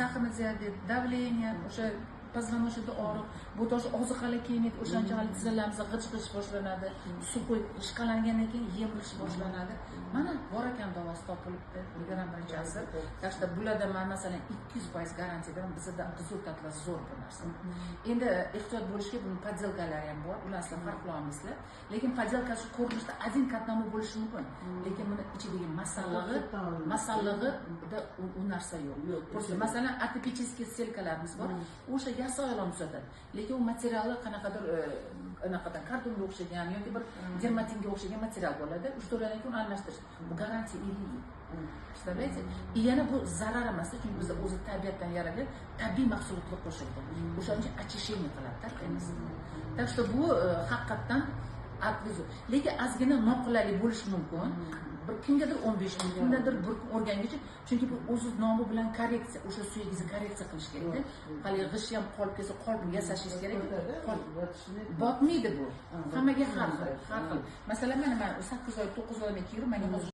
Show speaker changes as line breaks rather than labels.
Сахарный диабет, давление, o'sha позвоночник da og'riq, bu tosh oziqalar kelmaydi, o'shancha hali tizzalarimizda g'ij-g'ij boshlanadi, сухой ishqalangandan keyin yemirish boshlanadi. Mana, bor ekan, davosi topilibdi, 21-asr. Так что bularda man, masalan, 200% garantiya beraman, bizada результат lar zo'r bu narsa. Endi ehtiyot bo'lishga, buni подделка lari ham bor, ularni sizlar farq qila olmaysizlar. Lekin подделка si ko'rinishda один к одному bo'lishi mumkin. Lekin buni ichidagi masallig'ida u narsa yo'q.
Yo'q.
Просто, masalan, ортопедический стелька larimiz bor, o'sha yassi tuzatadi. Lekin u materiali qanaqadir anaqadan, kartonga o'xshagan yoki bir dermatinga o'xshagan material bo'ladi. 3-4 oydan keyin uni almashtirish. Bu garantiya 50 yil. Представляете? И yana bu zarar emas, chunki bizda o'zi tabiatdan yaralgan tabiiy mahsulotlar qo'shilgan. O'shaning uchun очищение qiladi organizmni. Так что bu haqiqatdan отвезу. Lekin ozgina noqulaylik bo'lishi mumkin. Bir kimgadir 15 kun, kimgadir bir kun o'rganguncha, chunki bu o'zi nomi bilan korreksiya, o'sha suyagingizni korreksiya qilish kerakda. Haligi g'isht ham qolib kelsa, qolib yasashingiz kerak. Botmaydi bu. Hammaga har xil, har xil. Masalan, mana man 8 oy, 9 oydan keyin menga hozir